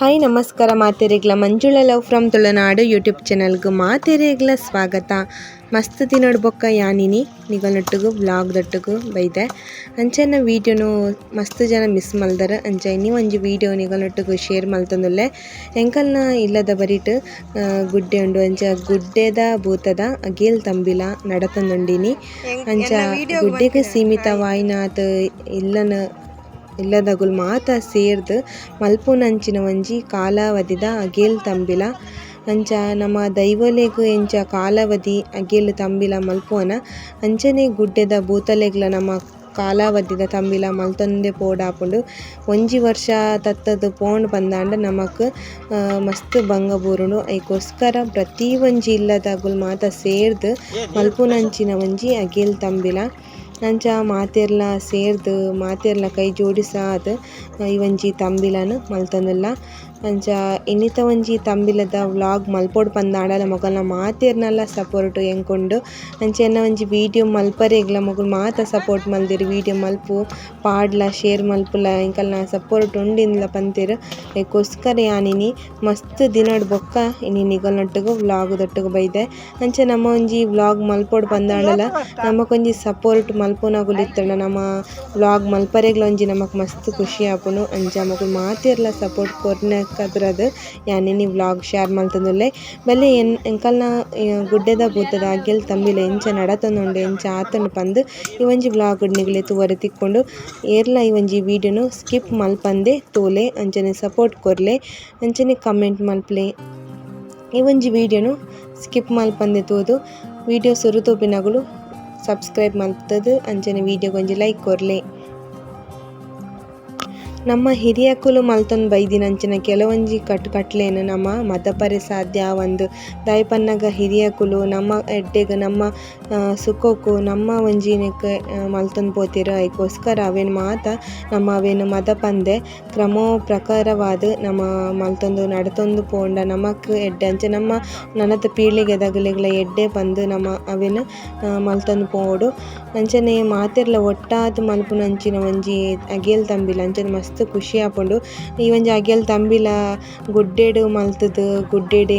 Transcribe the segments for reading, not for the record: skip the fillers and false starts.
Hi ನಮಸ್ಕಾರ ಮಾತೆರೆಗ್ಲ Manjula love from Tulunadu YouTube ಚಾನಲ್ಗೆ ಮಾತೆರೆಗ್ಲ ಸ್ವಾಗತ. ಮಸ್ತ್ ದಿನಡ್ ಬೊಕ್ಕ ಯಾನಿನಿ ನಿಗಲ್ನೊಟ್ಟುಗು ವ್ಲಾಗ್ ದೊಟ್ಟುಗು ಬೈದೆ. ಅಂಚನ ವೀಡಿಯೋನು ಮಸ್ತ್ ಜನ ಮಿಸ್ ಮಲ್ದರ್. ಅಂಚ ಇನಿ ಒಂಜಿ ವೀಡಿಯೋ ನಿಗಲ್ನೊಟ್ಟುಗು ಶೇರ್ ಮಲ್ತೊಂದುಲ್ಲೆ. ಎಂಕಲ್ನ ಇಲ್ಲದ ಬರಿಟ್ ಗುಡ್ಡೆ ಉಂಡು. ಅಂಚ ಗುಡ್ಡೆದ ಭೂತದ ಅಗೇಲ್ ತಂಬಿಲ ನಡತೊಂದುಂಡಿನಿ. ಅಂಚ ಗುಡ್ಡೆಗ್ ಸೀಮಿತವಾಯಿನಾತ್ ಇಲ್ಲನ ಇಲ್ಲದಗುಲ್ ಮಾತ ಸೇರ್ದ್ ಮಲ್ಪುನಂಚಿನ ಒಂಜಿ ಕಾಲಾವಧಿದ ಅಗೇಲ್ ತಂಬಿಲ. ಅಂಚ ನಮ ದೈವೊಲೆಗ್ ಎಂಚ ಕಾಲಾವಧಿ ಅಗೇಲ್ ತಂಬಿಲ ಮಲ್ಪುವನ ಅಂಚನೆ ಗುಡ್ಡೆದ ಭೂತಲೆಗ್ಲ ನಮ ಕಾಲಾವಧಿದ ತಂಬಿಲ ಮಲ್ತೊಂದೆ ಪೋಡಾಪುಂಡು. ಒಂಜಿ ವರ್ಷ ತತ್ತದ್ ಪೋಂಡ್ ಪಂದಾಂಡ ನಮಕ್ ಮಸ್ತ್ ಬಂಗ ಬೂರುಂಡು. ಐಕೋಸ್ಕರ ಪ್ರತಿ ಒಂಜಿ ಇಲ್ಲದಗುಲ್ ಮಾತ ಸೇರ್ದ್ ಮಲ್ಪುನಂಚಿನ ಒಂಜಿ ಅಗೇಲ್ ತಂಬಿಲ. ಅಂಚ ಮಾತೆರ್ಲ ಸೇರ್ದ್ ಮಾತೆರ್ಲ ಕೈ ಜೋಡಿಸಾದ್ ಈ ಒಂಜಿ ತಂಬಿಲನ್ ಮಲ್ತೊಂದುಲ್ಲ. ಅಂಚ ಇನಿತ ಒಂಜಿ ತಂಬಿಲದ ವ್ಲಾಗ್ ಮಲ್ಪೊಡು ಪಂದಾಂಡಲ ಮೊಕಲ್ನ ಮಾತೆರ್ನಲ ಸಪೋರ್ಟ್ ಎಂಕುಂಡು. ಅಂಚ ಎನ್ನ ಒಂಜಿ ವೀಡಿಯೋ ಮಲ್ಪರೆಗ್ಲ ಮೊಕುಲು ಮಾತ ಸಪೋರ್ಟ್ ಮಲ್ದೆರ್. ವೀಡಿಯೋ ಮಲ್ಪು ಪಾಡ್ಲ ಶೇರ್ ಮಲ್ಪುಲ ಎಂಕಲ್ನ ಸಪೋರ್ಟ್ ಉಂಡಿಂದ್ಲ ಪಂತೆರ್. ಐಕೋಸ್ಕರ ಯಾನ್ ಇನಿ ಮಸ್ತ್ ದಿನಡ್ ಬೊಕ್ಕ ಇನಿ ನಿಗಲ್ನೊಟ್ಟುಗು ವ್ಲಾಗ್ ದೊಟ್ಟುಗು ಬೈದೆ. ಅಂಚ ನಮ್ಮ ಒಂಜಿ ವ್ಲಾಗ್ ಮಲ್ಪೊಡು ಪಂದಾಂಡಲ ನಮಕೊಂಜಿ ಸಪೋರ್ಟ್ ಮಲ್ಪುನಗುಲು ಇತ್ತುಂಡ ನಮ ವ್ಲಾಗ್ ಮಲ್ಪರೆಗ್ಲ ಒಂಜಿ ನಮಕ್ ಮಸ್ತ್ ಖುಷಿ ಆಪುಂಡು. ಅಂಚ ಮೊಕುಲು ಮಾತೆರ್ಲ ಸಪೋರ್ಟ್ ಕೊರ್ನ ಯಾನ್ ಇನಿ ವ್ಲಾಗ್ ಶೇರ್ ಮಲ್ತೊಂದುಲ್ಲೆ. ಬಲ್ಲೆ ಎಂಕಲ್ನ ಗುಡ್ಡೆದ ಭೂತದ ಅಗೆಲ್ ತಂಬಿಲ ಎಂಚ ನಡತೊಂದುಂಡು ಎಂಚ ಆತುಂಡು ಪಂದ್ ಈ ಒಂಜಿ ವ್ಲಾಗ್ ನಿಗಲೆ ತೂವರೆ ತಿಕ್ಕುಂಡು. ಏರ್ಲ ಈ ಒಂಜಿ ವೀಡಿಯೋನು ಸ್ಕಿಪ್ ಮಲ್ಪಂದೆ ತೂಲೆ, ಅಂಚನೆ ಸಪೋರ್ಟ್ ಕೊರ್ಲೆ, ಅಂಚನೆ ಕಮೆಂಟ್ ಮಲ್ಪಲೆ. ಈ ಒಂಜಿ ವೀಡಿಯೋನು ಸ್ಕಿಪ್ ಮಲ್ಪಂದೆ ತೂದು ವೀಡಿಯೋ ಸುರು ತೂಪಿನಗುಲು ಸಬ್ಸ್ಕ್ರೈಬ್ ಮಲ್ತದ್ ಅಂಚನೆ ವೀಡಿಯೋಗ್ ಒಂಜಿ ಲೈಕ್ ಕೊರ್ಲೆ. ನಮ್ಮ ಹಿರಿಯಕುಲು ಮಲ್ತೊಂದು ಬೈದಿನಂಚಿನ ಕೆಲವೊಂಜಿ ಕಟ್ ಕಟ್ಲೆನ್ ನಮ ಮದಪರೆ ಸಾಧ್ಯ ಆವಂದ್. ದಾಯೆ ಪನ್ನಗ ಹಿರಿಯಕುಲು ನಮ್ಮ ಎಡ್ಡೆಗ್ ನಮ್ಮ ಸುಖೊಕು ನಮ್ಮ ಒಂಜಿ ನೆಕ್ ಮಲ್ತೊಂದು ಪೋತೆರ್. ಐಕೋಸ್ಕರ ಅವೆನ್ ಮಾತ ನಮ ಅವೆನ್ ಮದಪಂದೆ ಕ್ರಮೋ ಪ್ರಕಾರವಾದ್ ನಮ ಮಲ್ತೊಂದು ನಡತೊಂದು ಪೋಂಡ ನಮಕ್ ಎಡ್ಡೆ. ಅಂಚ ನಮ್ಮ ನನತ ಪೀಳಿಗೆದಗುಲೆಗ್ಲ ಎಡ್ಡೆ ಪಂದ್ ನಮ ಅವೆನ್ ಮಲ್ತೊಂದು ಪೋವೊಡು. ಅಂಚನೆ ಮಾತೆರ್ಲ ಒಟ್ಟಾದ್ ಮಲ್ಪುನಂಚಿನ ಒಂಜಿ ಅಗೇಲ್ ತಂಬಿಲ ಅಂಚನೆ ಮಸ್ತ್ ಖುಷಿ ಆಪುಂಡು. ಈ ಒಂಜಿ ಅಗೇಲ್ ತಂಬಿಲ ಗುಡ್ಡೆಡ್ ಮಲ್ತುದು ಗುಡ್ಡೆಡೆ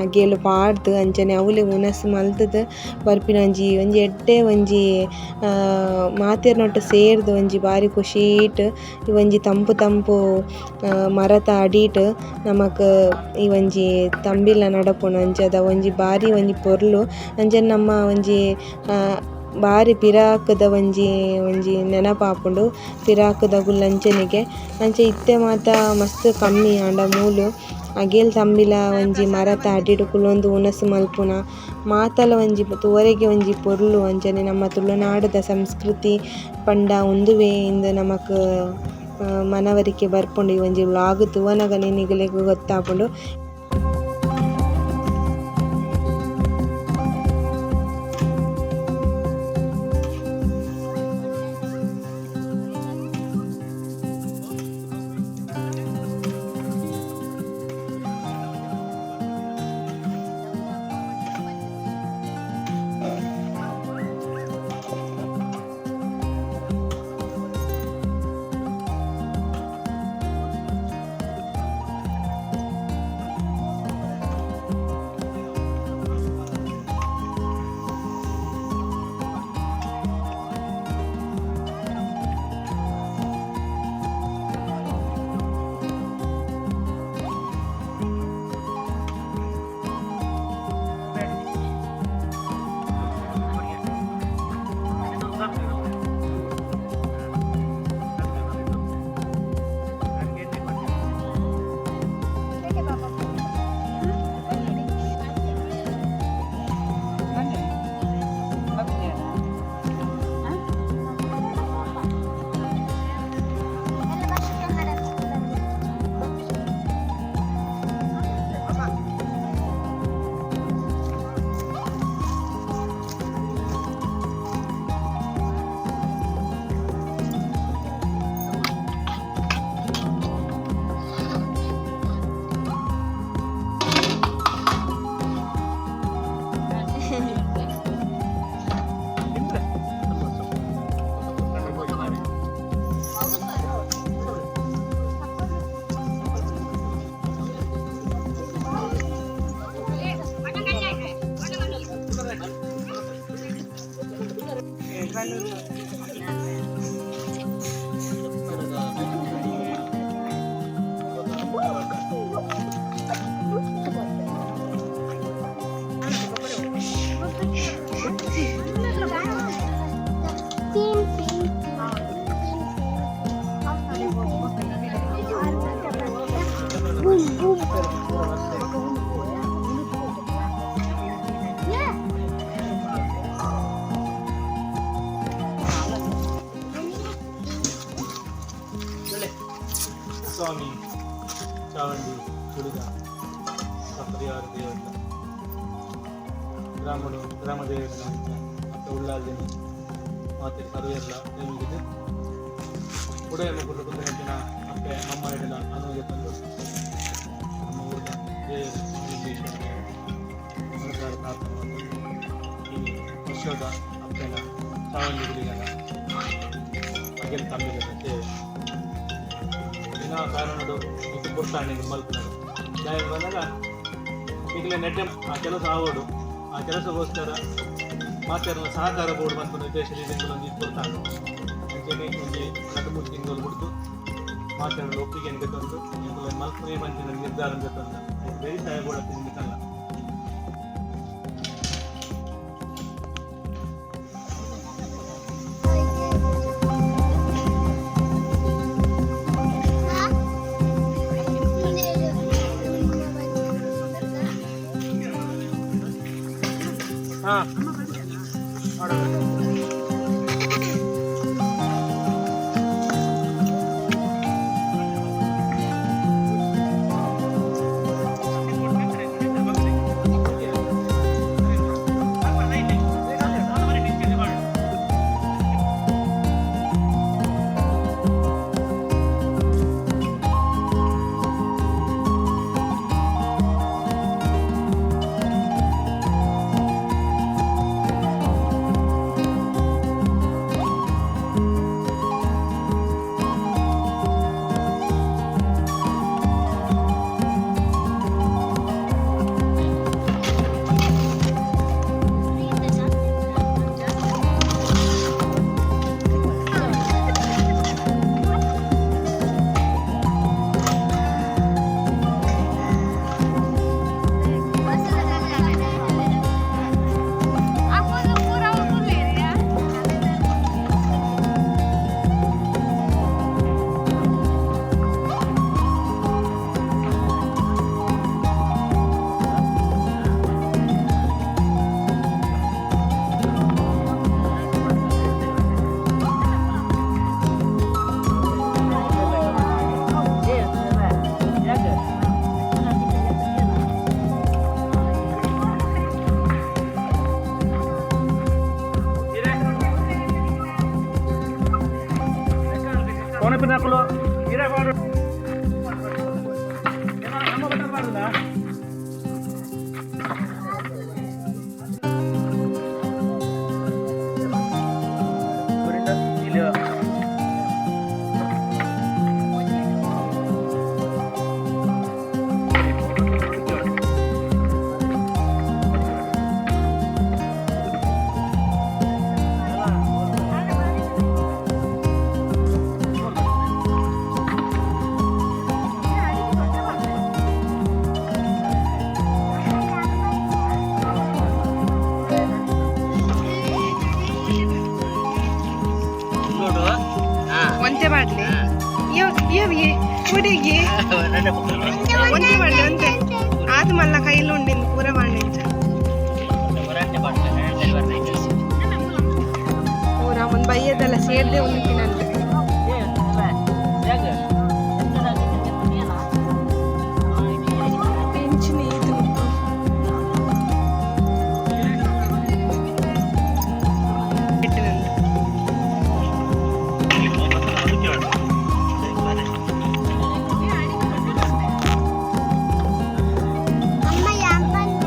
ಅಗೇಲ್ ಪಾಡ್ದ್ ಅಂಚನೆ ಅವ್ಲೆ ಉನಸ್ ಮಲ್ತುದು ಬರ್ಪಿನ ಒಂಜಿ ಒಂಜಿ ಎಡ್ಡೆ ಒಂಜಿ ಮಾತೆರ್ನೊಟ್ಟು ಸೇರ್ದ್ ಒಂಜಿ ಬಾರಿ ಖುಷಿಟ್ ಈ ಒಂಜಿ ತಂಪು ತಂಪು ಮರತ ಅಡಿಟ್ ನಮಕ್ ಈ ಒಂಜಿ ತಂಬಿಲ ನಡಪುಂಡು. ಅಂಚದ ಒಂಜಿ ಬಾರಿ ಒಂಜಿ ಪೊರ್ಲು. ಅಂಚನೆ ನಮ್ಮ ಒಂಜಿ ಬಾರಿ ಪಿರಾಕುದ ಒಂಜಿ ಒಂಜಿ ನೆನಪಾಪುಂಡು ಪಿರಾಕುದ ಅಂಚನೆಗೆ. ಅಂಚ ಇತ್ತೆ ಮಾತ ಮಸ್ತ್ ಕಮ್ಮಿ ಆಂಡ ಮೂಲು ಅಗೇಲ್ ತಂಬಿಲ ಒಂಜಿ ಮರತ ಅಡಿಟ್ ಕುಲೊಂದು ಉನಸ್ ಮಲ್ಪುನ ಮಾತಲ ಒಂಜಿ ತೂವರೆಗೆ ಒಂಜಿ ಪೊರ್ಲು. ಅಂಚನೆ ನಮ್ಮ ತುಳುನಾಡುದ ಸಂಸ್ಕೃತಿ ಪಂಡ ಉಂದುವೇ ಇಂದ್ ನಮಕ್ ಮನವರಿಕೆ ಬರ್ಪುಂಡು. ಈ ಒಂಜಿ ವ್ಲಾಗ್ ತೂವನಗನೆ ನಿಗಲೆಗ್ ಗೊತ್ತಾಪುಂಡು. Boom, boom. Yeah. ಸ್ವಾಮಿ ಚಾವಂಡಿ ಹುಡುಗ ಪರಿವಾರ ದೇವರ ಗ್ರಾಮಡು ಗ್ರಾಮ ದೇವರ ಮತ್ತು ಉಳ್ಳಾಲ್ದಿನ ಮಾತೆ ಸರ್ವೆಲ್ಲ ದೇವಿಗಿದೆ ಉಡಯ ಮುಖಂಡ ಕುಂದಿನ ಅಪ್ಪೆ ಅಮ್ಮ ಇಡಲ ಅನುಗೆ ತಂದು ನಮ್ಮ ಊರಿನ ದೇವರು ಮಹಾಲಿಂಗೇಶ್ವರ ಮನಸಾರ ಪ್ರಾರ್ಥನೆ ಈ ವರ್ಷದ ಅಪ್ಪೆನ ಚಾವಂಡಿ ಗುಡಿಗಳ ಅಗೆಲ್ ತಮ್ಮಿದ ಸೇವೆ. ದಿನ ಕಾರಣಡು ಇದು ಕೊಡ್ತಾನೆ ಮಲ್ಪನದು ದಾಯ ಬಂದಾಗ ಈಗಲೇ ನೆಟ್ಟೆ ಆ ಕೆಲಸ ಆವೋಡು. ಆ ಕೆಲಸಕ್ಕೋಸ್ಕರ ಮಾತೆರ್ನ ಸಹಕಾರ ಬೋರ್ಡ್ ಮಲ್ಪುನ ಉದ್ದೇಶದಿಂದ ಒಂದು ಇದು ಕೊಡ್ತಾನೆ. ಅಂಚನೆ ಒಂಜಿ 2-3 ತಿಂಗಳು ಬಿಡ್ದು ಮಾತೆರ್ನ ಒಪ್ಪಿಗೆ ತಂದು ಎಂಕುಲು ಮಲ್ಪುನೇ ಮಂಚಿನ ನಿರ್ಧಾರ ತಂದ ಬೇರೆ ಬೋರ್ಡ್ ತಿಂದಿತ್ತಲ್ಲ. ಹಾಂ. ಕೊನೆಪಿನಾಕುಲು ಒಂತೆ ಮಾಡ್ಲಿ ಯವ್ ಹುಡುಗಿ ಒಂತೆ ಮಾಡ್ಲಿ ಒಂತೆ ಆದು ಮಲ್ಲ ಕೈಲು ಉಂಡಿಂದು ಪೂರ ಮಾಡಿಂಚ ಪೂರ ಒಂದು ಬೈಯದಲ್ಲ ಸೇರ್ದೆ ಉಂಟಿನಂತೆ. పెంచిన ఈదులు పెట్టినందు. ಅಮ್ಮ ಯಾಂಪಲ್ಲ.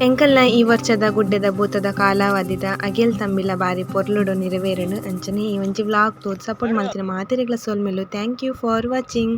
ಎಂಕಲ್ನ ಈ ವರ್ಷದ ಗುಡ್ಡೆದ ಭೂತದ ಕಾಲಾವಧಿದ ಅಗೆಲ್ ತಂಬಿಲ ಬಾರಿ ಪೊರ್ಲುಡು ನೆರವೇರುಂಡು. ಅಂಚನೆ ಈ ಒಂಜಿ ವ್ಲಾಗ್ ತೂದು ಸಪೋರ್ಟ್ ಮಲ್ತಿನ ಮಾತೆರೆಗ್ಲ ಸೊಲ್ಮೆಲು. Thank you for watching.